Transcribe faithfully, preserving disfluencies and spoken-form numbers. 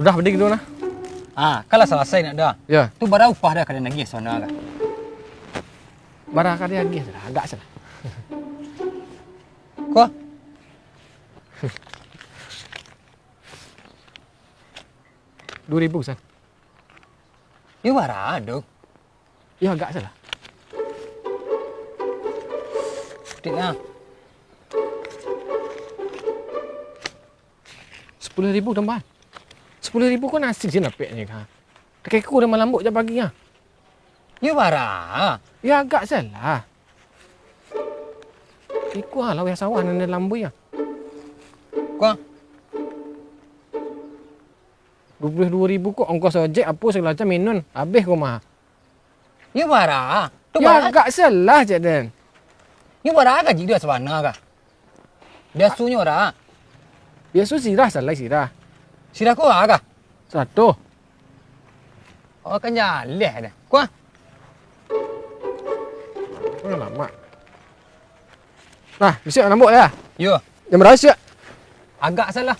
Udah, bali dulu nah. Ah, kalau salasai nak dah. Yo. Tu bara upah dah kalian agiah sano ka? Bara ka diagiah se lah, agak se lah. Ko? Duo ribu, San. Yo bara tu? Yo agak se lah. Tik nah. Sapuluah ribu tambahan. Sapuluah ribu ko nasi se dapeknyo ka. Takah iko udah malambok jak pagi ha. Yo bara? Yo agak se lah. Iko ha laweh sawah nan di lambui ha. Ko? Duo puluah duo ribu ko ongkos ojek, apo sagalo macam, minun, abih ko mah. Yo bara? Tu Yo bara? Agak se lah, cek den. Yo bara gaji dia sabana ka? Biasonyo bara? Biaso sirah, salai sirah. Sirah ko bara ka? Saratuih. Oh, kan jaleh dah. Ko? Ko lamak. Nah, bisuak nambok lah. Yo. Jam bara bisuak? Agak se lah.